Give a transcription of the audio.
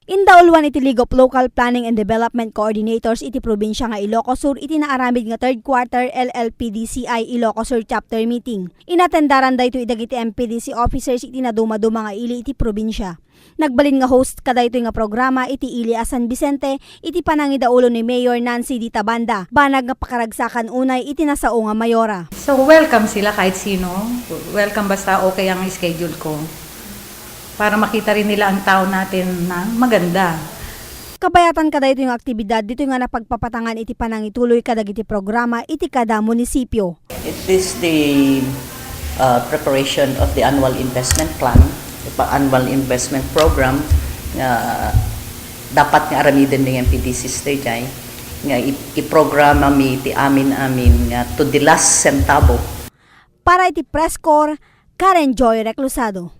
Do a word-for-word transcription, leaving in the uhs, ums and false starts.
Indauluan iti League of Local Planning and Development Coordinators iti probinsia nga Ilocos Sur iti naaramid nga third quarter L L P D C I Ilocos Sur Chapter Meeting. Inatendaran daytoy dagiti M P D C officers iti nadumaduma nga ili iti probinsia. Nagbalin nga host kadaytoy nga programa iti ili a San Vicente iti panangidaulo ni Mayor Nancy Di Tabanda, banag nga pakaragsakan unay iti nasao nga mayora. So, welcome sila kahit sino. Welcome basta okay ang schedule ko. Para makita rin nila ang tao natin na maganda. Kabayatan kadaytoy nga aktibidad ditoy nga napagpapatangan iti panangituloy kadagiti programa iti kada munisipyo. It is the uh, preparation of the annual investment plan, the pa- annual investment program nga dapat nga aramiden ni M P D Cs daydiay, nga i- iprograma mi ti amin-amin nga to the last centavo. Para iti Press Corps, Karen Joy Reclusado.